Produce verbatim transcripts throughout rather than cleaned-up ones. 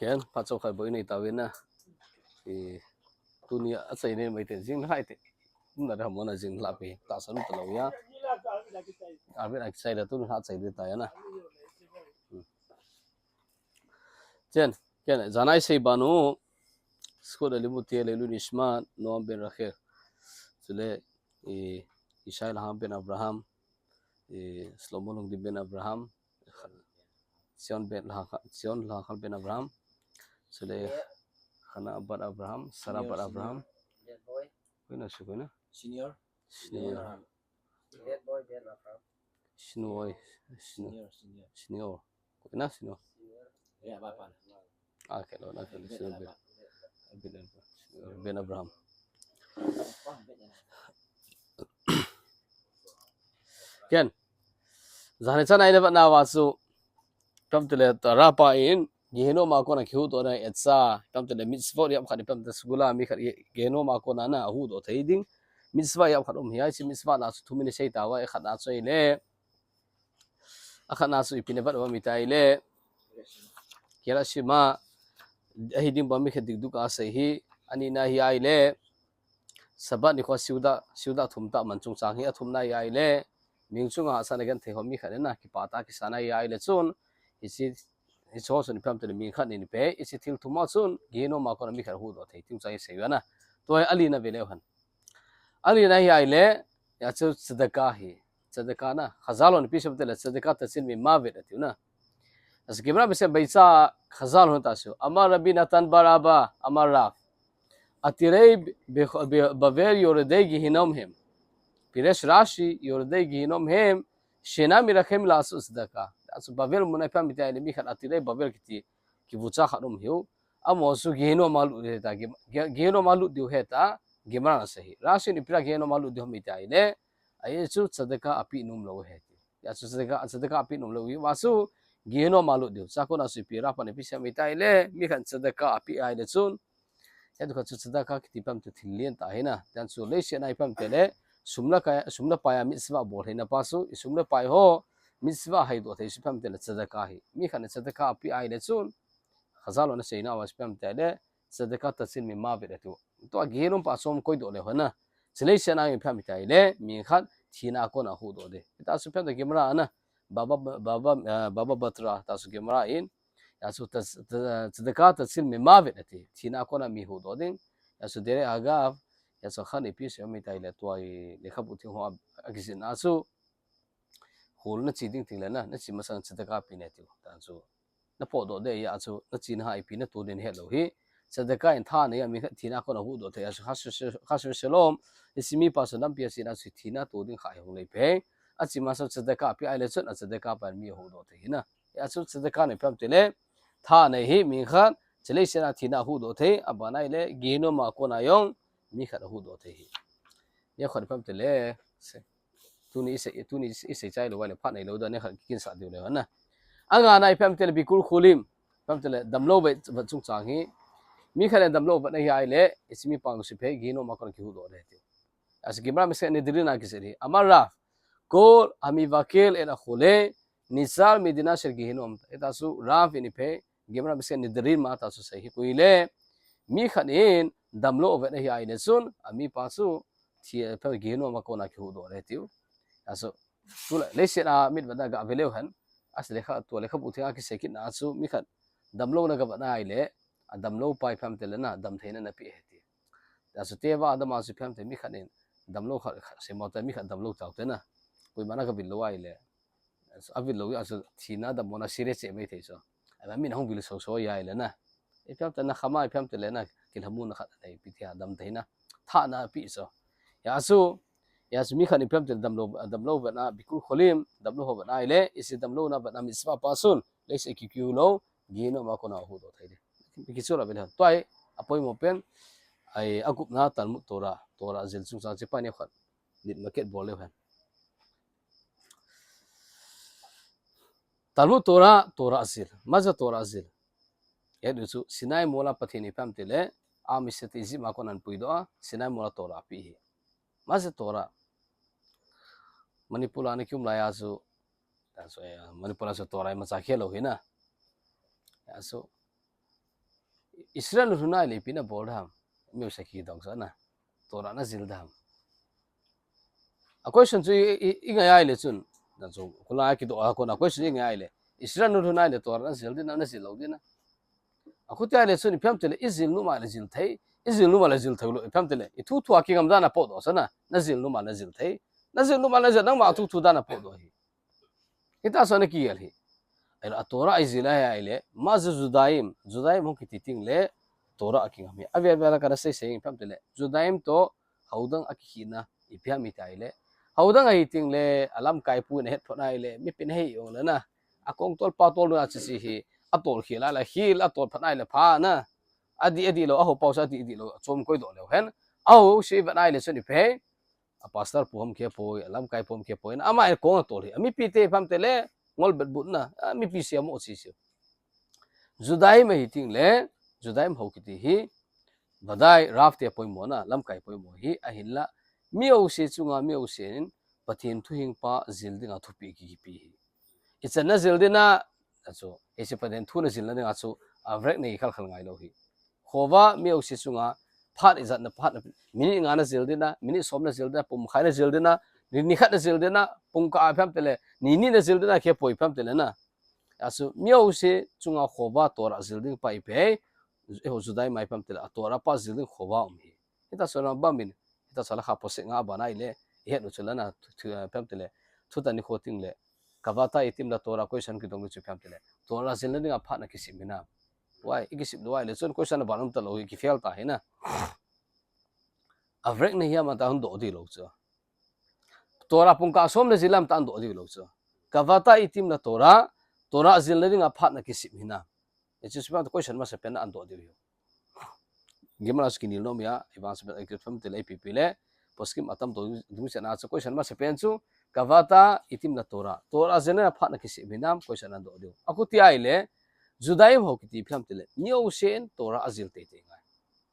Ken, phat chomkhat boi nei tauvin na. I, tuni a chai nei mai te, jing hai te. Um na da mo na jing la pe, tahsan ta lou ya. Abin a kichai da tuni ha chai de ta ya na. Hmm. Chen, ken, jan a isei ban u, זכות הלימוד תהיה לעילוי נשמת נועם בן רחל. Chule, i, Ishai Lahang ben Abraham, i, Shlomo Lungdi ben Abraham, Zion ben Lahang, Zion Lahang ben Abraham. Chule, Hannah bat Abraham, Sarah bat Abraham. Koi na su koi na? Senior. Senior. Abraham. Senior. Senior. Senior. Senior. Koi na Senior. Ya, apa, apa. Ah, kelo na kelo Senior ben. Ben Abraham. Ken. Jan a chai nei le vat na va su. Pam te le ta ra pa in. Gehinnom a kona kihuhdoh na etsa. Pam te le mitzvot yap khat pam te segula mi khat Gehinnom a kona na huhdoh thei ding. Mitzvah yap khat um hi ai si mitzvah na su thum in sei ta va khat na choi le. A khat na su ipi ne vat va mi tai le. Kela sima. Ahi ding ba mi khat dik duk a sei hi. Ani na hi ai le. Sabbath ni kho siuda, siuda thum ta man chungchang hi a thum na hi ai le. Ming chunga sa na gen thei ho mi khat na kipa ta kisa na hi ai le chun. Hi si, hi so sun pam te le mi khat ni ni pe, hi si thil thum a chun. Gehinnom a kona mi khat huhdoh thei ting chai sei va na. Tua hi a li na ve le han. A li na hi ai le, ya chu tzedakah hi. Tzedakah na, Chazal hon pi sab te le, tzedakah tazil mimovet ati u na. As Gemara mesen beitza Chazal hon ta su. Amar Rabbi Natan bar Abba, Amar Rav. Atirei be-, be-, Bavel yoredei Gehinnom hem. Piresh Rashi yoredei Gehinnom hem, she'enam mirachim la'asot tzedakah. As Bavel muna pam mi tai le mi khat atirei Bavel kiti, kivucha khat um hi u. Amaho chu Gehinnom a lut diu he ta, Ge-, Ge-, Gehinnom a lut diu he ta, Gemara na sei hi. Rashi in ipi ra Gehinnom a lut diu ham i ti ai le, a hi chu tzedakah a pe nom lou he ti. Ya chu tzedakah, tzedakah a pe nom lou hi, va chu Gehinnom a lut diu. Chakona chu ipi ra pa ne pi sem i ti ai le, mi khat tzedakah a pe ai le chun. Ya tu khat chu tzedakah kiti pam tu thil lien ta hi na. Tiang chu leiset a i pam te le, sum le pai, sum le pai a mitzvah bol thei na pa chu, i sum le pai ho, mitzvah haidoh thei chu pam te le tzedakah hi. Mi khat in tzedakah a pe ai le chun, Chazal hon a sei na va chu pam te le, tzedakah tazil mimovet ati u. Tua Gehinnom pa chom koi doh le ho na. Chu leiset a i pam te le, mi khat thina a kona huhdoh de. Ta chu pam te Gemara na. Baba, Baba, eh, Baba Batra, ta chu Gemara in. Ya chu ta, ta, tzedakah tazil mimovet ati. Thina a kona mi huhdoh ding. Ya chu derech agav. Ya chu khat ni pi se mi tai le tua i lekhabu thing ho a, a kizin a chu. Hol na chi ding ting le na, na chi masang tzedakah pe ne ti u. Ta chu. Na potdoh de ya chu, na chi na ha ipi na to den he lou hi. Tzedakah in tha nei a mi khat thina a kona huhdoh thei a chu, chas ve-, chas ve-, chas ve-, shalom. I si mi pa chu lampi a chi na chu thina to ding kha hi hung lei pe. A chi masang tzedakah a pe ai le chun a tzedakah pa mi huhdoh thei hi na. Ya chu tzedakah nei pam te le. Tha nei hi mi khat, chu leiset a thina huhdoh thei, a ban ai le, Gehinnom a kona jong, mi khat huhdoh thei hi. Ni khat pam te le, se. Tuni i sei, tuni i sei chai lou va le, phat nei lou da, ni khat kin sa diu le, na. A nga na i pam te le, Bikkur Cholim, pam te le, damlou vet, vet chungchang hi. Mi khat le damlou vet na hi ai le, i si mi pang si pe, Gehinnom a kona kihuhdoh le ti. As Gemara Masehet Nedarim a kisei hi. Amar Rav, kol hamivakil et achole, nitzal midina shel Gehinnom. Eta su Rav in ipi, Gemara Masehet Nedarim a ta su sei hi koi le. Mi khat in damlou vet na hi ai le chun, a mi pa chu, thi, pe Gehinnom a kona kihuhdoh le ti u. Asu, tu le, leiset a mit vet na ga ve leu hen. As lekha, tu lekhabu thing a kisei kit na chu, mi khat damlou na ga vet na ai le, a damlou pa i pam te le na, dam thei na na pe he ti. Asu teva adam a chu pam te mi khat in, damlou khat, khat sei mo te mi khat damlou tau te na. Koima na ga vil lou ai le. A vil lou, a chu thina dammo na serious che mai thei chu. A min hung vil so so ya le na. I pam te na khama i pam te le na, kilhamu na khat nei pi ti a dam thei na. Tha na pe chu. Ya chu, ya chu mi khat i pam te damlou, damlou vet na, Bikkur Cholim, damlou ho vet na ai le, i si damlou na vet na mitzvah pa sun, leiset kikiu lou, Gehinnom a kona huhdoh thei de. Kichu la ve le. Tua i, a poimo pen, ai, a gupna Talmud Torah, Torah zil chungchang chi pa ni khat. Nit market bol leu hen. Talmud Torah, Torah zil. Ma ze Torah zil. E du chu, Sinai mol a Pathen in i pam te le, a mi se te Egypt a kona puidoh a, Sinai mol a Torah a pe hi. Ma ze Torah. Manipur a na kium lai a chu, ta chu, eh, Manipur a chu Torah i ma cha khel lou hi na. Ya chu, Israel nu lhun ahile ipi nabol dem? Mi u se kidong sa na. Torah najil dem? A question chu i, i, i ngai ahile chun. Na chu, kula kidoh a kona question i ngai ahile. Israel nu lhun ahile Torah najil ding na, najil lou ding na. A khuti ahile chun ipi ham tile, ijil nom a le jil thei. Ijil nom a le jil thei lou, ipi ham tile. I thu thu a kingam dan a potdoh sa na. Najil nom a najil thei. Najil nom a najil, nangma thu thu dan a potdoh hi. Hita sa na kigel hi. Ahile, a Torah ijil a ahile, ma Ju-, Judaim, Judaim hung kiti ting le, Torah a kingam hi. A vel vel a kana sei sei, ipi ham tile. Judaim to, haodang a kikhina, ipi ham iti ahile. Haodang ahi ting le, a lamkai pu in ahet phot ahile, mipi in ahei jong le na. A kong tol pa tol nu a chi chi hi, a tol khel a le, khel a tol phat ahile pha na. A di, a di lou, a ho pau sa a di, di lou, a chom koi doh leu hen. A ho si vet ahile chun ipi hei. A pastor pu ham khe poi, a lamkai pu ham khe poi, ama e kong a tol hi. A mipi te ipi ham tile, ngol bet but na, a mipi sia mo chi sia. Judaim ahi ting le, Judaim hou kiti hi, vadai Rav te poimo na, lamkai poimo hi, ahinla, mi jouse chunga, mi jouse in, Pathen thuhing pa jil dinga thupi kipe hi. Ichan najil ding na, a chu, hiche Pathen thu najil na dinga chu, averek nei khal khal ngai lou hi. Chova mi jouse chunga, phat ijat na, phat na, minute nga najil ding na, minute som najil ding na, pung khat najil ding na, ni, ni khat najil ding na, pung kah ipi ham tile, ni ni najil ding na, khe poi ipi ham tile na. A chu, mi jouse chunga chova Torah jil ding pa ipi hei, eiho Judaim a ipi ham tile, a Torah pa jil ding chova um hi. Hita chu na ba min, hita chu halakha posek nga a ban ahile, i het u chu la na, thu, thu, ipi ham tile, thu tani kho ting le, Kavata itim la Torah question kidong chu ipi ham tile. Torah jil na dinga phat na kisem hinam? Why? I kisem lou ahile, chun question a ban um ta lou hi, kifail ta hi na. Averek na hi ama ta hung doh di lou chu. Torah pung kah som le jil lam ta hung doh di lou chu. Kavata itim la Torah, Torah jil na dinga phat na kisem hinam? Hichu ipi ham tile question masa pen na hung doh di hi. Gemara chu kinel nom a, i vang chu bet a ipi ham tile ipi ipi le, poskim atam to dung chena chu question masa pen chu, Kavata itim la Torah. Torah jil na phat na kisem hinam question hung doh diu. A khuti ahile, Judaim hou kiti ipi ham tile, mi jouse in Torah ajil teitei ngai.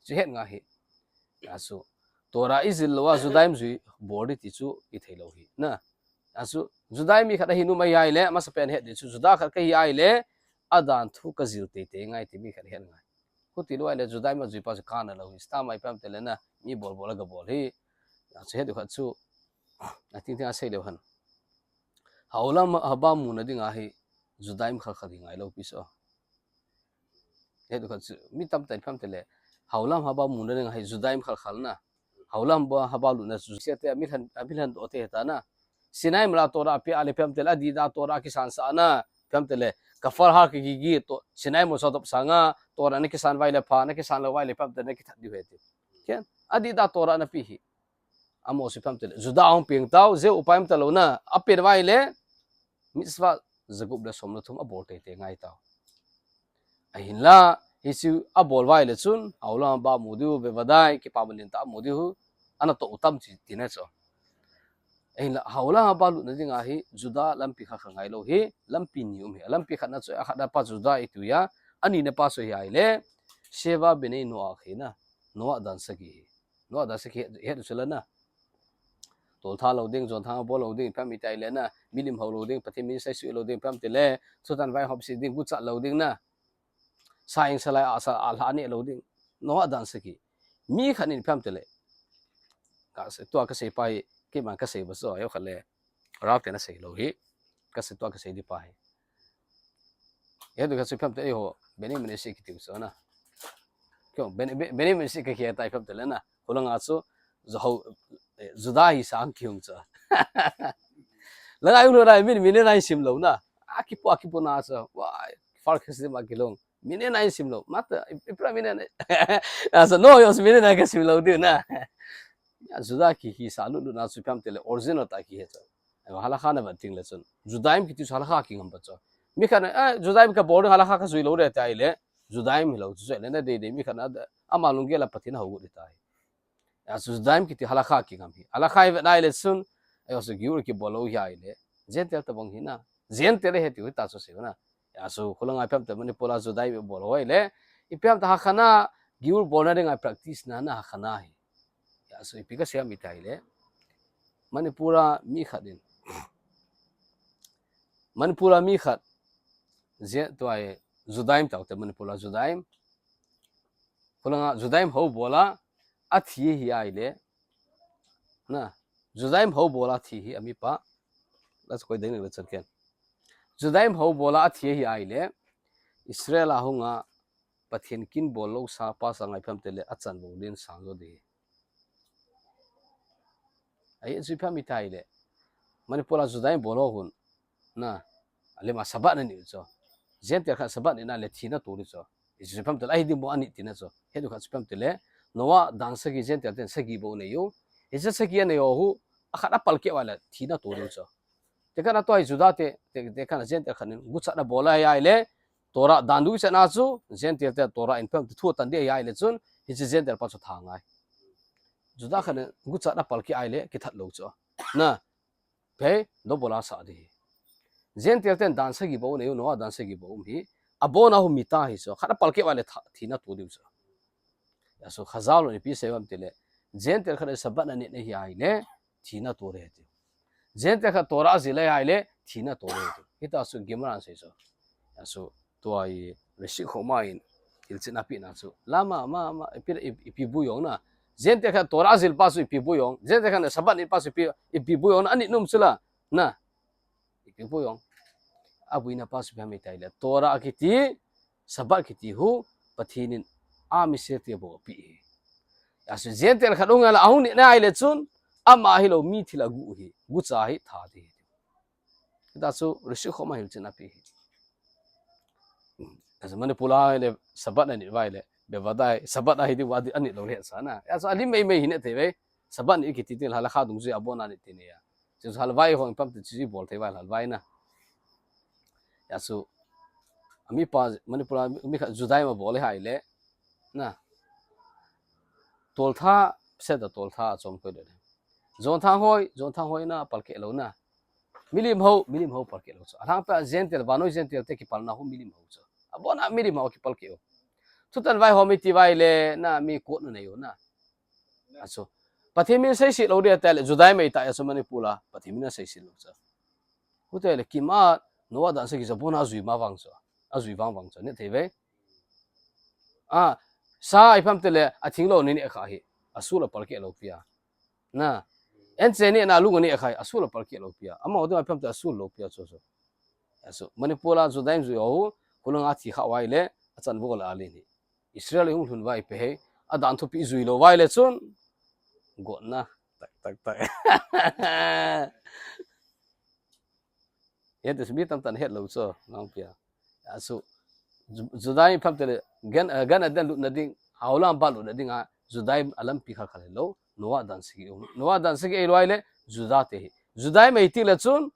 Chu het ngai hi. A chu, Torah ijil lou a Judaim jui bol di ti chu i thei lou hi. Na. A chu, Judaim mi khat ahi nom ahi ahile, masa pen het di chu, Juda khat kahi ahile, adan thu kajil teitei ngai ti mi khat het ngai. Khuti lou ahile, Judaim a jui pa chu kana lou hi. Stam a ipi ham tile na, mi bol bol a kabol hi. A chu het u khat chu, a ting ting a sei leu hen. Haolam haba muna dinga hi, Judaim khal khal hi ngai lou pi so. Het u khat chu, mi tamtah in ipi ham tile, Haolam haba muna dinga hi Judaim khal khal na. Haolam ba haba lutna chu sia te, a milhan, a milhan doh te heta na. Sinai mol a Torah apeh a le ipi ham tile, adih dan a Torah kisan sah na, ipi ham tile, kafar har kagigi to, Sinai mol a dop sanga, Torah na kisan uva ahile pha, na kisan lou uva ahile ipi ham tile, na kithat diu ahi ti. Ken, adih dan a Torah na pe hi. Amo chu ipi ham tile, Juda hung peng tau, jeh upai um ta lou na, apen uva ahile, mitzvah jagup le som le thum abol teitei ngai tau. Ahinla, hichu abol uva ahile chun, Haolam haba mu diu, bevadai, kipa man ding tah a mu diu, ana toh u tam chi tina chu. Ahinla, Haolam haba lutna dinga hi, Juda lampi khat khat ngai lou hi, lampi ni um hi, lampi khat na chu, akhat na pa Juda iti uva, ani na pa chu hi ahile, Sheva bnei Noach hi na, Noah dan sagi hi. Noah dan sagi het, het u chu la na. Toltha lou ding, jonthang bol lou ding, ipi ham iti ahile na, milim hou lou ding, Pathen min seisui lou ding, ipi ham tile, thutan vaihop se ding, guchat lou ding na. Sa ing sa lai a sa a lha neh lou ding. Noah dan sagi. Mi khat in ipi ham tile. Ka sei, tua kasei pa hi, keiman kasei ba so, yo khat le. Rav te na sei lou hi. Kasei tua kasei di pa hi. Hiche tu kasei ipi ham tile eiho, Bnei Menashe kiti u chu na. Kyo, Bnei, Bnei, Bnei Menashe kakiti ipi ham tile na. Khulanga chu, Ju-, eh, Juda hi sang kihung chu. Langa yung lo na, min, min na isim lou na. Akipo, akipo na chu. Wai, far kasi ma kilong. Min na isim lou. Mata, ipra min na. Asa, no, yos min na kasim lou diu na. Ya, Juda ki, ki sa lut lut na chu ipi ham tile original tah kihe chu. Ayo, halakha na ban ting le chun. Judaim kiti chu halakha kingam ba chu. Mi khat na, eh, Judaim kabol halakha kajui lou le ta ile. Judaim hilou chu le na dei dei mi khat na, ama lunggel a Pathen hou gu di ta hi. Ya, chu Judaim kiti halakha kingam hi. Halakha hi vet na ile chun. Ayo, chu giur kibol lou hi ile. Gentile tabang hi na. Gentile he ti u ta chu se na. Ya, chu khulanga ipi ham tile Manipur a Judaim bol ho ile. Ipi ham tile hakha na giur bolna dinga practice na na hakha na hi. Ya, chu ipi kasei ham iti ile. Manipur a mi khat in. Manipur a mi khat. Je, tua hi Judaim tau te Manipur a Judaim. Khulanga Judaim hou bola athi hi ahile, na, Judaim hou bola thi hi amipa, la koi ding le chan ken. Judaim hou bola athi hi ahile, Israel a hunga Pathen kin bol lou sa pa sa ngai pham tele achan bo din sang jo di. Ai, zui pham i tai le. Manipur a Judaim bol ho hun. Na, ale ma Sabbath na ni cho. Gentile khat Sabbath ni na le thina to ni cho. I zui pham tele ai ding bo ani tina cho. He du khat zui pham tele. Noah dan sagi Gentile ten sagi bo nei u. He sagi nei u hu. Akhat apal ke wala thina to ni cho. Te kana to ai Juda te, te, te kana Gentile khat nin gucha na bola ai le. Torah dan du chana chu, Gentile te Torah in pham thu tan di ai le chun, hi chu Gentile pa chu tha ngai. Juda khat nin gucha na pal ki ai le, kithat lou chu. Na, phei, do bola sa di. Gentile ten dan sagi bo nei u, Noah dan sagi bo um hi. Abona hu mita hi chu, khat apal ki ai le tha, thina to di chu. Ya su Khazal ni pi sei bam tele. Gentile khat Sabbath na ni nei hi ai le, thina to re ti. Gentile khat Torah azil le ai le, thina to re ti. Hita su Gemara sei su. Ya su, tua i, resi khoma in, hilchetna pi na su. Lama, ma, ma, ipi, ipi, ipi bu yong na. Gentile khat Torah azil pa su ipi bu yong. Gentile khat Sabbath ni pa su ipi, ipi bu yong na, ani num su la. Na. Ipi bu yong. Abuina pa su ipi ham i tai le. Torah kiti, Sabbath kiti hu, Pathen in a mi se te bo pi hi. Ya su Gentile khat ung la ahung ni na ai le chun, ama hi lo mi thil agu hi, gucha hi tha ti hi. Hita su resi khoma hilchetna pi hi. Asu Manipur a le Sabbath ani vai le, bevadai, Sabbath ahi di wa di ani lo le sa na. Ya su ali mei mei hi ne te ve. Sabbath ni kiti ti la la kha dung zui abona ni ti ni ya. Chu halvai ho pham te chu bol thei vai halvai na. Ya su, amipa, Manipur a mi khat Judaim a bol le hai le. Na. Toltha, se da toltha a chom koi le. Jonthang hoi, Jonthang hoi na pal ke lo na. Milim ho, milim ho pal ke lo chu. Alhang pa Gentile, vanoi Gentile te kipal na ho milim ho chu. Abona milim ho kipal ke o. Thutan vai ho mi ti vai le, na mi kot na nei o na. Asu. Pathen min sei si lo dia ta le, Judaim ei ta ya su Manipur a, Pathen min a sei si lo cha. Hu te le kima, Noah dan se ki sa bona azui ma vang cha. Azui vang vang cha, ne thei ve. A, sa ai pham te le, athing lo ni ni kha hi. Asu la pal ke lo pia. Na. En che ni na lu ni kha hi, asu la pal ke lo pia. Ama o de ai pham te asu lo pia cho so. Asu. Manipur a Judaim zui o, kulang a thi kha vai le, achan bo la ali ni. Israel hung lhun vai pe hei, a dan thupi zui lo vai le chun, gotna, tak, tak, tak. Hete mi tam tan het lo cho, nang pia. Asu, Ju-, Judaim pham te le, gan, eh, gan aden lut na ding, haulam ba lut na ding a, Judaim alam pi kha kha lo, Noah dan sigi um. Noah dan sigi ei lo ai le, Juda te hi. Judaim ei ti le chun,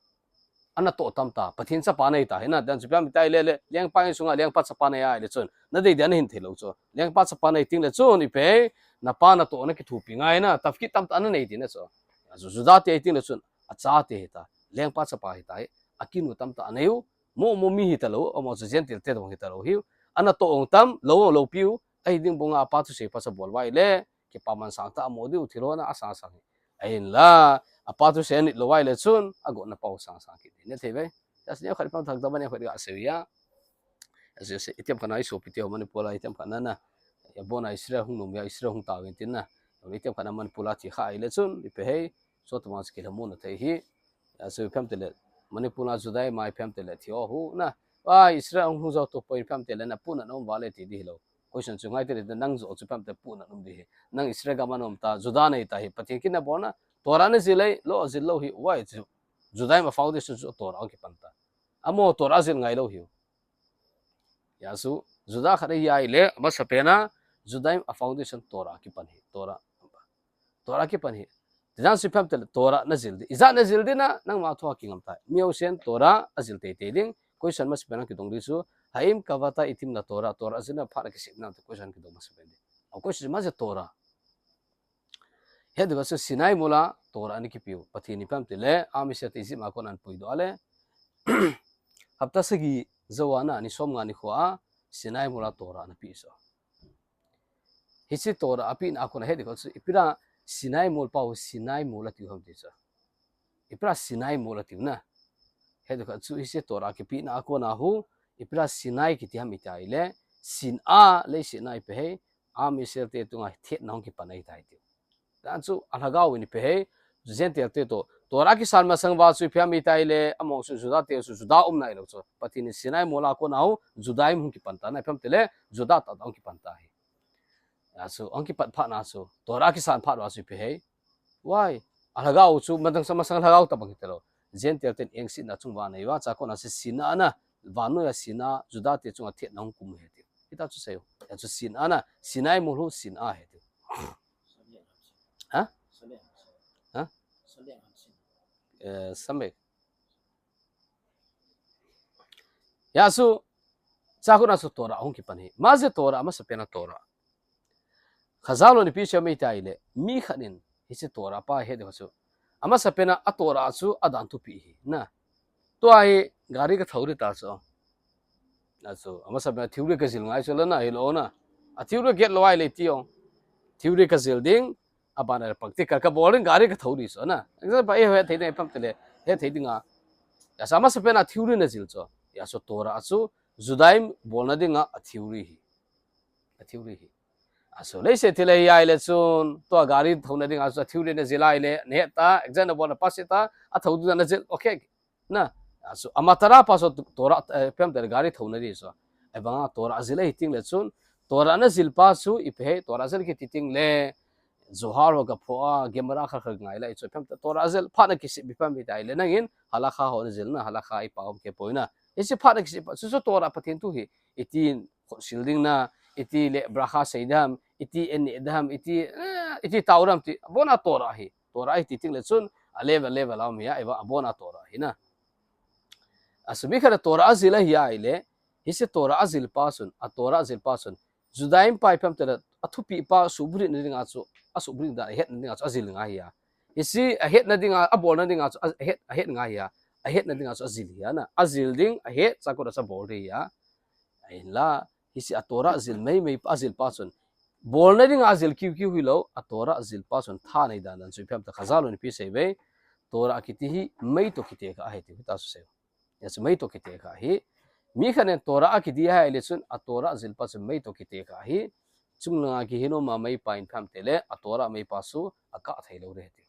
ana to tam ta, Pathen chapa nei ta, hina, dan chu piam tai le le, lengpa in sunga lengpa chapa nei ai le chun, na dei dia na hin thei lo chu. Lengpa chapa nei ting le chun, i pe, na pa na to na kithupi ngai na, tafkit tam ta na nei ti na chu. Asu Juda te ting le chun, a cha te hi ta, lengpa chapa hi ta hi, a kinu tam ta nei u, mo mo mi hi ta lo, amo chu Gentile te dong hi ta lo hi, ana to ong tam, lo lo piu, ai ding bunga apa thu sei pa sa bol vai le, kipaman sang ta mo diu thil ho na a sang sang hi. Ahin la, apa thu sei nit lo vai le chun, a gotna pau sang sang kit. Ne thei ve. Jas ne khat pang thak da ban ne khat ga se ya. Jas se itiam kana iso pi teo Manipur a itiam kana na. Ya bona Israel hung nom ya Israel hung ta ven tin na. Itiam kana Manipur a thi kha ai le chun, i pe hei. So to mas ki la mo na thei hi. Jas pham te le Manipur a Judaim mai pham te le thi o hu na. Wa Israel hung hung zo to poi pham te le na pu na nom va le ti di lo. Question chu ngai te le nang zo chu pham te pu na nom di hi. Nang Israel gam a nom ta, Juda nei ta hi, Pathen kin na bona, Torah na zil ei, lo zil lo hi, why chu, Judaim a foundation chu Torah a kipan ta. Amo Torah zil ngai lo hi. Ya su, Juda khat hi ai le, ama sa pe na, Judaim a foundation Torah a kipan hi, Torah. Torah a kipan hi. Tidan si pham te le, Torah na zil di. Iza na zil di na, nang ma thua ki ngam ta. Mi au sen Torah a zil tei tei ding, question ma sa pe na ki dong di su, Haim kavata itim la Torah, Torah zil na pha na ki sip na, question ki dong ma sa pe di. Au question ma se Torah. He de ba su Sinai mol a Torah ani ki piu. Pathen ni pham te le, a mi se te Egypt ma kon an pui do ale. Hapta sagi zo a na ni som nga ni kho a, Sinai mol a Torah ana pi so. Hiche Torah a pi na kon he de ko su, ipi ra Sinai mol pa u Sinai mol a ti ham ti so. Ipi ra Sinai mol a ti na. He de ko su hiche Torah ki pi na kon a hu, ipi ra Sinai ki ti ham i tai le, Sin a le Sinai pe he, Am Israel te tunga thetna hung kipan ahitai ti. Dan chu a lhagao in ipi hei, Gentile te toh Torah kisan masang uva chu ipi ham itile, among chu Juda te chu Juda umna ilou chu. Pathen in Sinai mol a kona hu Judaism hung kipan tan, ipi ham itile Juda tah tah hung kipan ta hi. Achu hung kipat phat na chu Torah kisan phat uva chu ipi hei. Why? A lhagao chu masang masang lhagao tabang hita lou. Gentile ten engsetna chung uva nei uva, chua kona chu sinna, vannoiya sinna, Juda te chunga thetna hung kum ahi ti. Hita chu sei u. Achu sinna, Sinai mol hu sinna ahi ti. Ha? Ha? Eh, samek. Hia chu, chua kona chu Torah hung kipan hi. Ama jeh Torah, amasapen a Torah. Khazal hon ipi asei em itile, mi khat in hiche Torah pa ahet diu chu. Amasapen a, a Torah chu adan thupi hi. Na. Tua hi gari kathou ding ta chu. Achu, amasapen a theory kajil ngai chu la na, hilou na. A theory get lou ahile ti ong. Theory kajil ding, abana practical kabol ding, gari kathou ding chu na. Example, eh, hethei ding, ipi ham itile, hethei dinga. Hia chu amasapen a theory najil chu. Hia chu Torah chu, Judaism bolna dinga a theory hi. A theory hi. Achu, leiset thil ahi ahile chun, tua gari thouna dinga chu a theory najil ahile, nahet ta, exam nabolna pass ta, athou ding najil, okay. Na, achu, a matara pa chu Torah, eh, ipi ham itile gari thouna ding chu. Ahivanga Torah jil ahi teng le chun, Torah najil pa chu ipi hei, Torah jil kiti teng le, Zohar ho kapho a, Gemara khat khat ngai la, ichu ipi ham itile, Torah jil phat na kisei ipi ham itile, nangin halakha ho najil na, halakha ipa um kei poi na. Hiche phat na kisei pa, chu chu Torah Pathen thu hi, iti khutsil ding na, iti le bracha sei dam, iti enne dam, iti, eh, iti tao dam ti, abona Torah hi. Torah hi ti teng le chun, a level level a um hi a, ahivang abona Torah hi na. Achu mi khat a Torah ajil ahi ahile, hiche Torah ajil pa chun, a Torah ajil pa chun, Judaism pa ipi ham itile, athupi pa suhbulhit na dinga chu, asuhbulhit dan ahetna dinga chu ajil ngai ahi a. Hiche ahetna dinga, abolna dinga chu, a, ahet, ahet ngai ahi a. Ahetna dinga chu ajil ahi a na. Ajil ding, ahet, chua kona chu abol ding ahi a. Ahinla, hiche a Torah jil meimei pa, ajil pa chun. Bolna dinga ajil kiu kiu hilou, a Torah jil pa chun thanei dan dan chu ipi ham itile Khazal hon ipi asei em. Torah kiti hi mei toh kitekha ahi ti, hita chu sei u. Hia chu mei toh kitekha ahi. Mi khat in Torah akiti ahi ahile chun, a Torah jil pa chu mei toh kitekha ahi. Chunglanga Gehinnom a meipa in ipi ham itile, a Torah meipa chu akah thei lou ding ahi ti.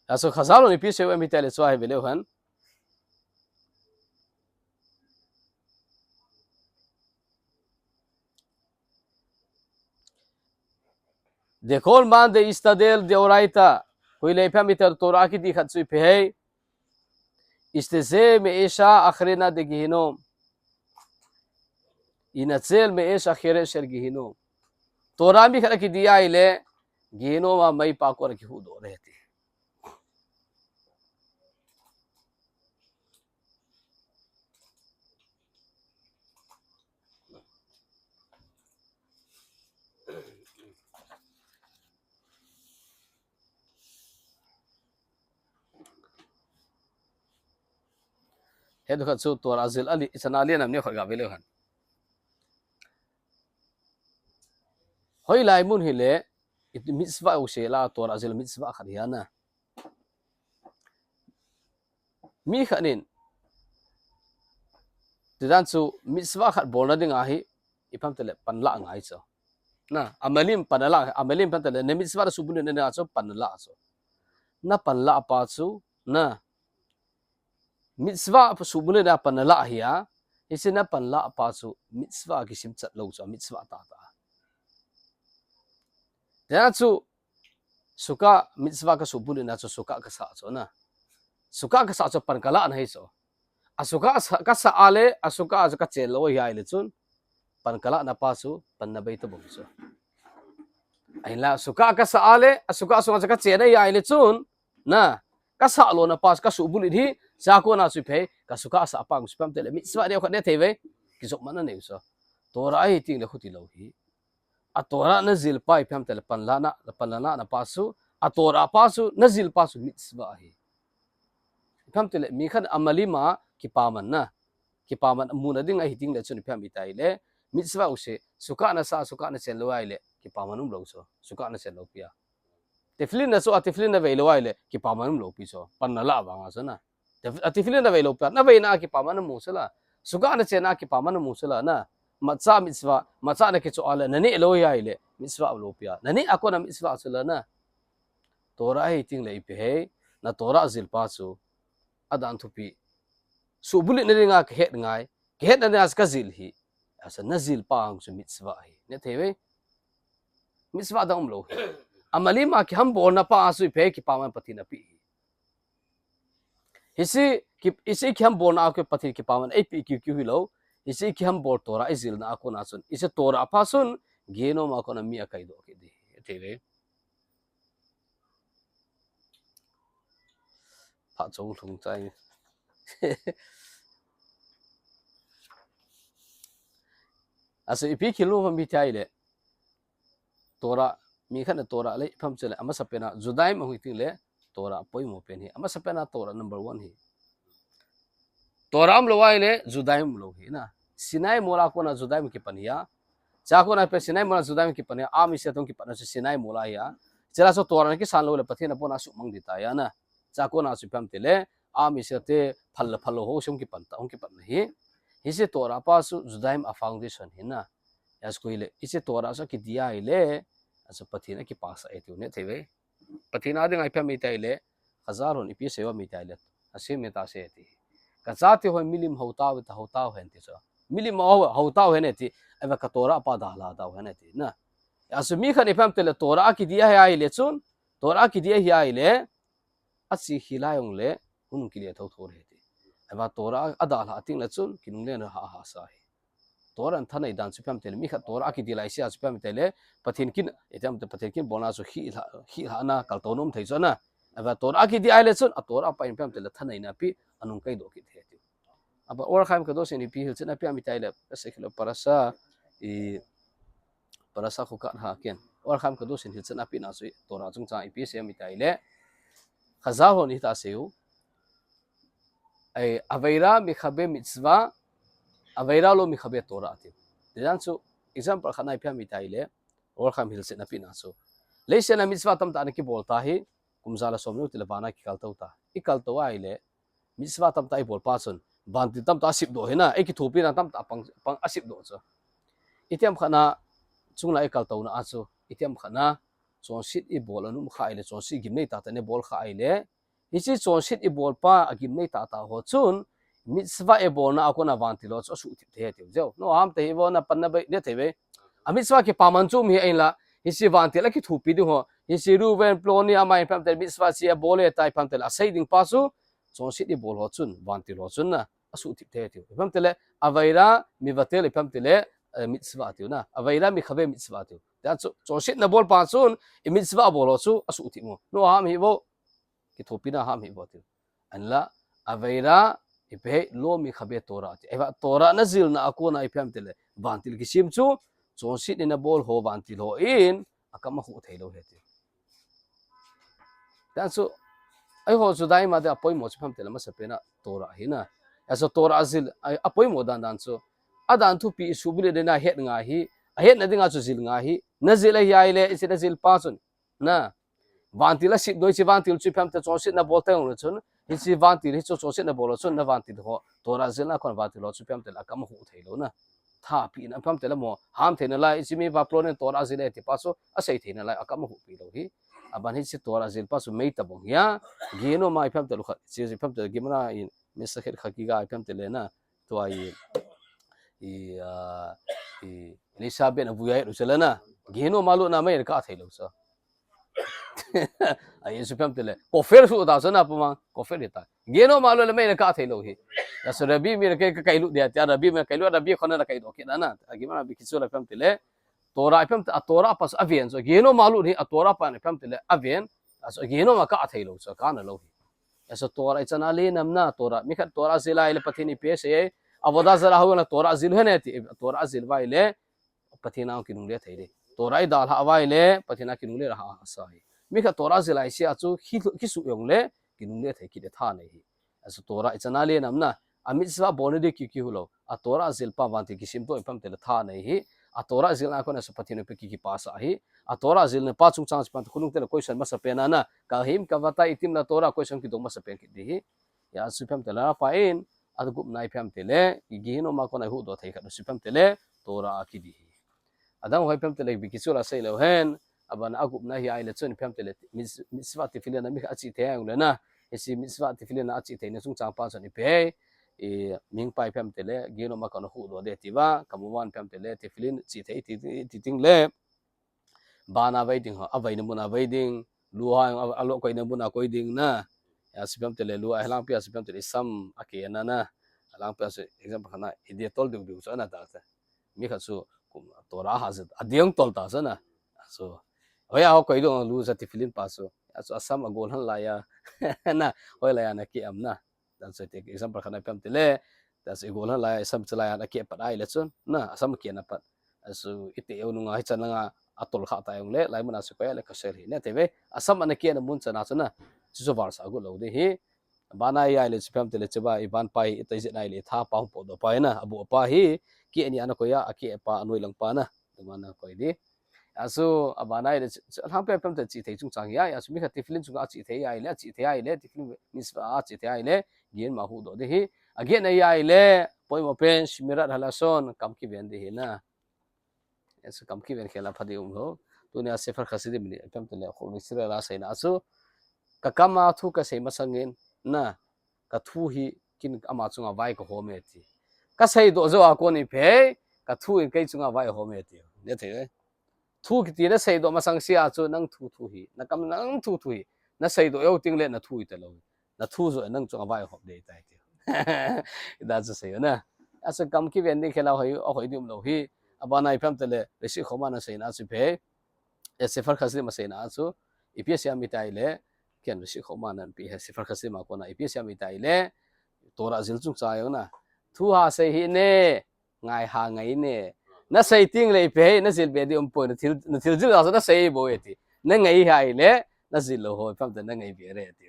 Achu Khazal hon ipi asei em itile chua hi ve leu hen. דכל מאן דאיסתדל דאורייתא, koi le ipi ham itile Torah kiti khat chu ipi hei, איסתזע מאש אחרינא דגיהינום, אינצל מאש אחרת של גיהינום. Torah mi khat akiti ahile, Gehinnom a meipa kona kihuhdoh ding ahi ti. Hiche khat chu Torah jil a li, ichan a lian ham ni khat ga ve leu hen. Hoilai mun hile, mitzvah u sei la, Torah jil mitzvah khat ahi a na. Mi khat in, tidan chu mitzvah khat bolna dinga hi, ipi ham itile pan la ngai chu. Na, amalim pan la, amalim ipi ham itile, na mitzvah nasuhbulhit na dinga chu pan la chu. Na pan la pa chu, na, mitzvah suhbulhit na pan la ahi a, hiche na pan la pa chu mitzvah kisimchat lou chu, mitzvah tah tah. Tia chu, Sukkah mitzvah kasuhbulhit na chu Sukkah kasah chu na. Sukkah kasah chu pan kalah na ahi chu. A Sukkah sa, kasah a le, a Sukkah a chu kachen lou ahi ahile chun, pan kalahna pa chu pan nabei tabang chu. Ahinla Sukkah kasah a le, a Sukkah sunga chu kachen ahi ahile chun, na, kasah louna pa chu kasuhbulhit hi, chua kona chu ipi hei, ka Sukkah asah pa chu ipi ham itile, mitzvah deu khat ding thei ve, kijopmatna nei chu. Torah ahi teng le khuti lou hi. A Torah najil pa ipi ham itile pan lana, pan lana pa chu, a Torah pa chu, najil pa chu mitzvah ahi. Ipi ham itile, mi khat amalim a kipaman na, kipaman muna ding ahi teng le chun ipi ham itile, mitzvah u sei, Sukkah nasah, Sukkah nachen lou ahile, kipaman um lou chu, Sukkah nachen lou pi a. Tefillin na chu a tefillin na vei lou ahile, kipaman um lou pi chu. Pan na la vang a chu na. Tef-, a tefillin na vei lou pi a, na veina a kipaman na mu chu la. Suga na chena a kipaman na mu chu la na. Matcha mitzvah, matcha na kicho a le, na neh lou ahile, mitzvah lou pi a. Na neh a kona mitzvah chu la na. Torah hi ting le ipi hei, na Torah zil pa chu. A dan thupi. Subulhit na dinga ka het ngai. Ka het na dinga ka zil hi. Asa na zil pa hung chu mitzvah hi. Ne thei ve? Mitzvah dang um lou hi. A malim a kihambol na pa a chu ipi hei kipaman Pathen a pi hi. Hiche ki, hiche kihambol na a kona Pathen kipaman ei pi kiu kiu hi lou. Hiche kihambol Torah i zil na a kona chun. Hiche Torah pa chun, Gehinnom a kona mi a kai doh kit di. Thei ve? Phat chong lhung chai. Asa ipi khel lou ham ipi ti ahile. Torah, mi khat na Torah le, ipi ham ti le, amasa pen a, Judaism a hung ting le, Torah poimo pen hi. Amasa pen a Torah number one hi. Torah um lou ahile, Judaism um lou hi na. Sinai mol a kona Judaism kipan hi a. Chua kona pen Sinai mol a Judaism kipan hi a. Am Israel te hung kipan a chu Sinai mol a hi a. Chua chu Torah na kisan lou le Pathen a pon a suhmang di ta hi a na. Chua kona chu ipi ham ti le, Am Israel te phal le phal lou ho chu hung kipan ta, hung kipan na hi. Hiche Torah pa chu Judaism a foundation hi na. Hiche koi le, hiche Torah chu kidi ahile, a chu Pathen a kipasah e tiu ne thei ve. Pathen a dinga ipi ham itia ahile, Chazal hon ipi asei uvam itia ahile, asei me ta sei ti. Ka chate ho milim hou tau, ta hou tau hen ti chu. Milim hou, hou tau hen ti, ahivang ka Torah pa dalha tau hen ti na. A chu mi khat ipi ham ti le Torah a kidi ahi ahile chun, Torah a kidi ahi ahile, a chi hi lai ong le, hun kile thou thou le ti. Ahivang Torah a dalha ting le chun, kinungle na ha ha sa hi. Torah in thanei dan chu ipi ham ti le, mi khat Torah a kidi lai sia chu ipi ham ti le, Pathen kin, ipi ham ti le, Pathen kin bolna chu hi la, hi la na, kaltou nom thei chu na. Ahivang Torah a kidi ahile chun, a Torah pa in ipi ham ti le, thanei na pi, anung kai doh kit thei ti. Ahivang Orach Chaim Kedosh in ipi hilchen a pi ham itia ahile, asa khel parasha, i, Parasha Chukat ha ken. Orach Chaim Kedosh in hilchen a pi na chu Torah chungchang ipi asei ham itia ahile. Chazal hon hiti asei u. Ai, Aveira mekhabe mitzvah, Aveira lo mekhabe Torah ti. Ti dan chu, example khat na ipi ham itia ahile. Orach Chaim hilchen a pi na chu. Leiset a mitzvah tamtah ana kibol ta hi, kum ja le som ni u ti le vana kikaltou ta. I kaltou ahile, mitzvah tamtah i bol pa chun, vantil tamtah asip doh hi na, i kithopi na tamtah pang, pang asip doh chu. Itiham khat na, chung la i kaltou na a chu, itiham khat na, chonset i bol a um kha ahile, chonset gimnei tahtah i bol kha ahile, hiche chonset i bol pa a gimnei tahtah ho chun, mitzvah i bolna a kona vantil ho chu asuh thip thei tiu jeh u. No ham te hi vo na pan na bai, ne thei ve. A mitzvah kipaman chu um hi ahin la, hiche vantil a kithopi ding ho, hiche Reuven, Ploni, ama ipi ham ti le mitzvah chu abol e ta ipi ham ti le asei ding pa chu, chonset i bol ho chun, vantil ho chun na, asuh thip thei tiu. Ipi ham ti le, Aveira mevatel ipi ham ti le, eh, mitzvah tiu na. Aveira mekhabe mitzvah tiu. Tia chu, chonset na bol pa chun, i mitzvah bol ho chu, asuh thip mo. No ham hi vo, kithopi na ham hi vo tiu. Ahin la, Aveira, ipi hei, lo mekhabe Torah ti. Ahivang Torah na zil na a kona ipi ham ti le, vantil kisem chu, chonset in na bol ho vantil ho in, a kam a khuh thei lou hi ti. Tia chu, eiho chu Judaism a dia poimo chu ipi ham ti le masa pen a Torah hi na. Asa Torah zil, a, apoimo dan dan chu. A dan thupi i subulhit na dinga het ngai hi, a het na dinga chu zil ngai hi. Na zil ahi ahile, hiche na zil pa chun. Na. Vantil asip doh hiche vantil chu ipi ham ti le chonset na bol teng le chun. Hiche vantil hi chu chonset na bol le chun na vantil ho. Torah zil na kona vantil ho chu ipi ham ti le a kam a khuh thei lou na. Thapi na ipi ham ti le mo, ham thei nalai, hiche mi va Ploni in Torah zil e ti pa chu, asei thei nalai, a kam a khuh pi lou hi. Aban hiche Torah zil pa chu mei tabang hi a, Gehinnom a ipi ham ti le khat, hiche ipi ham ti le Gemara in, Masechet Chagiga ipi ham ti le na, tua i, i, ah, i, Elisabet in avui a het u chu le na, Gehinnom a lut na mei na kah thei lou chu. Ahi chu ipi ham ti le, kofel chu ta chu na puma, kofel hi ta. Gehinnom a lut le mei na kah thei lou hi. Asa Rabbi mi na kai, kai lut dia, tia Rabbi mi kai lut, Rabbi khon na kai doh kit na na. A Gemara bi kichu la ipi ham ti le. Torah ipi ham ti, a Torah pa chu aven chu. Gehinnom a lut hi, a Torah pa ipi ham ti le, aven. Asa Gehinnom a kah thei lou chu, kah na lou hi. Asa Torah ichan a le nam na, Torah. Mi khat Torah zil ahile Pathen ipi asei e. Avodah zarah ho la Torah zil hen e ti, Torah zil uva ahile. Pathen a kinungle thei di. Torah i dalha uva ahile, Pathen a kinungle lha sa hi. Mi khat Torah zil ahi sia chu, khi, khi suh jong le, kinungle thei kit e tha nei hi. Asa Torah ichan a le nam na, a mitzvah bol na di kiu kiu lou. A Torah zil pa vantil kisem doh ipi ham ti le tha nei hi. A Torah jilna a kona chu Pathen in apeh kipasa ahi. A Torah jilna pa chungchang chu ipi ham itileh khonung teni le question masa pen ana. Kahim kavata itim la Torah question kidong masa pen kiti hi. Achu ipi ham itileh pa in, agupna ipi ham itileh, Gehinnom a kona ihuhdoh thei khat chu ipi ham itileh, Torah a kiti hi. Adang ho ipi ham itileh, ipi kichu la sei leu hen, abana agupna hi ahileh chun ipi ham itileh, mis-, mitzvah tefillin a mi khat achih thei ahileh na, hiche mitzvah tefillin a achih theina chungchang pa chun ipi ham, i, mihing pa ipi ham itileh, Gehinnom a kona huhdoh ding ati uva, kamuvan ipi ham itileh, tefillin chih thei ti, ti, ti ding le, bana vei ding ho, aveina muna vei ding, lu a, a, alo koina muna koi ding na. Achu ipi ham itileh, lu a hilangpi a chu ipi ham itileh, isam akeh na na. Hilangpi a chu example khat na, i Dettol diu diu chu ana ta chu. Mi khat chu, kum, Torah a jil, adeh tol ta chu na. Achu, hoiya ho koi ding, lu a chu tefillin pa chu. Achu, asam agol han laiya. Na, hoilaiya ana keh am na. Achu, example khat na ipi ham itileh, achu igol han laiya, isam chu laiya ana keh pat ahileh chun. Na, asam akeh na pat. Achu, iti eu nunga hichan langa atol kha ta jongleh, hilai muna chu koi a le kasel hi. Neh teve, asam ana kehna mun chana chu na, chuchu valsah got lou ding hi. Bana ahileh chu ipi ham itileh chuba, iban pa hi, iti jeh ahileh, tha pa hung potdoh pa hi na, abu pa hi, keh ni ana koi a, akeh pa, anoi lang pa na, tuma ana koi ding. Achu, abana ahileh chu, chu, hilangpi a ipi ham itileh chih thei chungchang hi a, achu mi khat tefillin chunga achih thei ahileh, achih thei ahileh, tefillin mitzvah a achih thei ahileh, Gehinnom a huhdoh ding hi. Agetna ahileh, poimo pen, shmirat halashon, kam kiven ding hi na. Achu kam kiven khel a pha ding um lou. Tunia Sefer Chassidim ni, ipi ham itileh, kho ni sira la seina achu. Ka kam a thu kasei masangin, na, ka thu hi ken ama chunga vai kahom e ti. Kasei doh jou a kon ipi ham, ka thu in kei chunga vai ahom e ti. Neh teve. Thu kiti nasei doh masang sea chu nang thu thu hi, na kam nang thu thu hi. Nasei doh jou teng le na thu hita lou. Na thu joh nang chunga vai ahom ding tai ti. Ida chu sei na. Achu kam kiven ding khel a hoi, ahoi ding um lou hi. Abana ipi ham itileh, Rishon Chachamim a seina chu ipi ham. E Sefer Chassidim a seina chu, ipi asei em itileh, ken Rishon Chachamim a ipi he Sefer Chassidim a kona, ipi asei em itileh, Torah jil chungchang jong na. Thu ha sei hih in, ngai ha ngai in. Nasei teng le ipi ham, najil be ding um poi, nathil, nathil jil a chu nasei bou e ti. Nangai ahileh, najil lou ho ipi ham itileh nangai be re ti.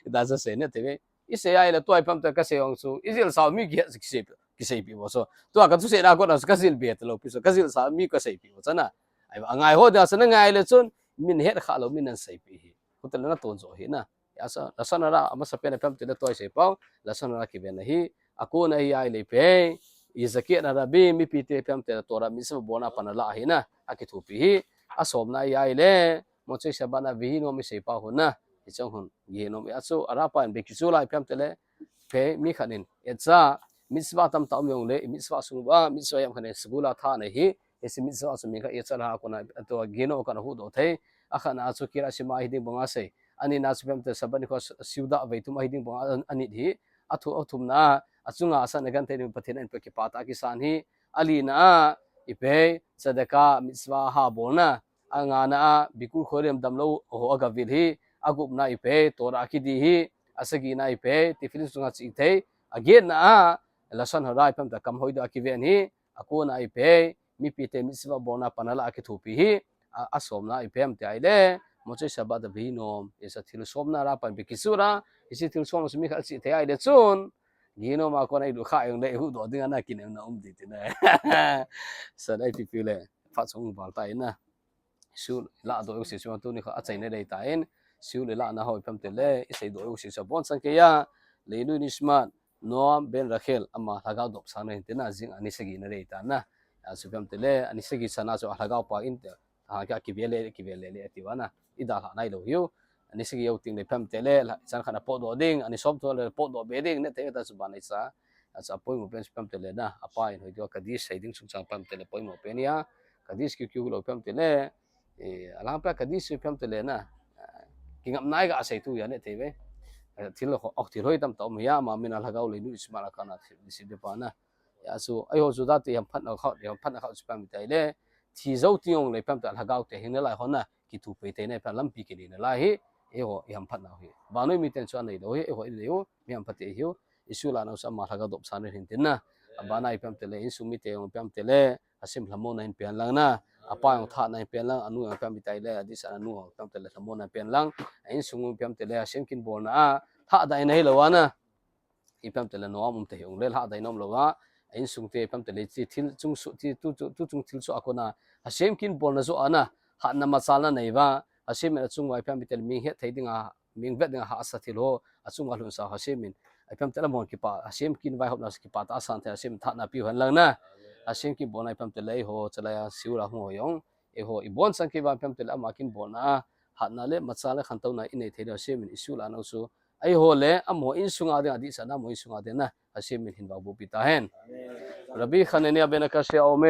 Ida chu sei neh teve. Isei ahileh tua ipi ham itileh kasei jong chu, ijilsa mi kihe kisei, kiseipi bou chu. Tua kathusei na kona chu kajil be talou pi chu, kajilsa mi kaseipi bou chu na. Ai, angai ho dia chu nangai leh chun, min het kha lou, min ahin seipi hi. Hotel a naton jo hi na. Achu, lashon hara, amasa pen ipi ham itileh tua isei pau, lashon hara kiven ahi. Akona hi ahileh ipi ham, i zakeh na rabim, mipite ipi ham itileh Torah mitzvah bolna pan ala hi na, akithopi hi. Asomna hi ahileh, Motzei Shabbat na Vehinnom isei pau hon na, hiche hon, Gehinnom. Achu, ara pa in be kichu la ipi ham itileh, ipi ham, mi khat in, etsa, mitzvah tamtah um jongleh, mitzvah sung uva, mitzvah jam khat in, segula tha na hi, hiche mitzvah chu mi khat etsa la a kona, atua Gehinnom a kona huhdoh thei, akhatna chu Kiryat Shema hi ding banga sei, anina chu ipi ham itileh Shabbat nikho seudah vei thum ahi ding banga, anit hi, athu-, athumna a, achunga asan agenthei ding Pathen in apeh kipah tah a kisan hi, alina a, ipi ham, tzedakah, mitzvah ha bolna, angana a, Bikkur Cholim damlou ho agavil hi, agupna ipi ham, Torah akiti hi, asagina ipi ham, tefillin chunga achih thei, agetna a, lashon hara ipi ham itileh kam hoi doh a kiven hi, akona ipi ham, mipite mitzvah bolna pan ala akithopi hi, a, asomna ipi ham itileh, Motzei Shabbat Vehinnom, hiche thilsomna ara pa in be kichu la, hiche thilsom chu mi khat achih thei ahileh chun, Gehinnom a kona ilut kha jongleh, ihuhdoh ding ana kinemna um ding ti na. Sa dai pipi le, phat chong val ta in na. Shiur ilah doh jouse chu tuni kha achaina dei tan, shiur ilah na ho ipi ham itileh, isei doh jouse chu abonchan keiya, Leinu Nishmat Noam ben Rachel, ama lhagao dopsang na hin tin na, jing ani sagi na dei tan na. Achu ipi ham itileh, ani sagi chana chu alhagao pa in te, ha kha kivel le, kivel le le ati uva na. Idalha nailou hiu. Ani sagi jou teng le ipi ham itileh, la, chan khat a potdoh ding, ani som thum le potdoh be ding, neh teve ta chu ban ahi sa. Achu apoimo pen chu ipi ham itileh na, apa in hoi diu a Kaddish sei ding chungchang ipi ham itileh poimo pen ahi a, Kaddish kiu kiu lou ipi ham itileh, eh, alhangpi a Kaddish chu ipi ham itileh na, eh, kingapna a kasei tu ahi a neh teve. Eh, thil ho, oh, thil hoi tamtah um ahi a, ama min a lhagao Leinu Ishmael a kana thil, thil de pa na. Achu, eiho Juda te iham phatna kha, iham phatna kha chu ipi ham itileh, thi jou teng jongle ipi ham itileh lhagao te hing nalai ho na, kithopi theina ipi ham lampi kinei nalai hi, eiho iham phatna hi. Vannoi miten chu anei lou hi, eiho inei u, mi ham phat te hiu, Jesu lah na u sa ama lhagao dopsang na hin tin na. Abana ipi ham itileh, insung mite jong ipi ham itileh, Hashem lhamonna hin pen lang na, apa jong thahatna hin pen lang, anu jong ipi ham itileh, adih sa na anu jong ipi ham itileh lhamonna hin pen lang, insung ipi ham itileh, Hashem kin bolna a, thahatna hi lou a na. Ipi ham itileh Noam um te hi ung le, lhahdaina um lou a, a insung te ipi ham itile chi thil chung su, chi tu, tu, tu chung thil su a kona Hashem kin bolna joh a na, hatna machalna nei uva, Hashem in achung uva ipi ham itile mi het thei dinga, mi vet dinga hahsa thil ho achung uva lhunsa Hashem in ipi ham itile amahon kipah, Hashem kin vaihopna kipah tah a asan thei, Hashem in thahatna piu hen lang na. Hashem kin bolna ipi ham itile eiho chalai a Seoul a hung ho jong, eiho ibon chan kei uva ipi ham itile ama kin bolna a hatna le machal le khantouna inei thei diu Hashem in isuhlah nau chu, eiho le amaho insung a dinga dihsahna, amaho insung a dinga Hashem in hin vangboh pi tahen. Rabbi Hanania ben Akashia, Omer.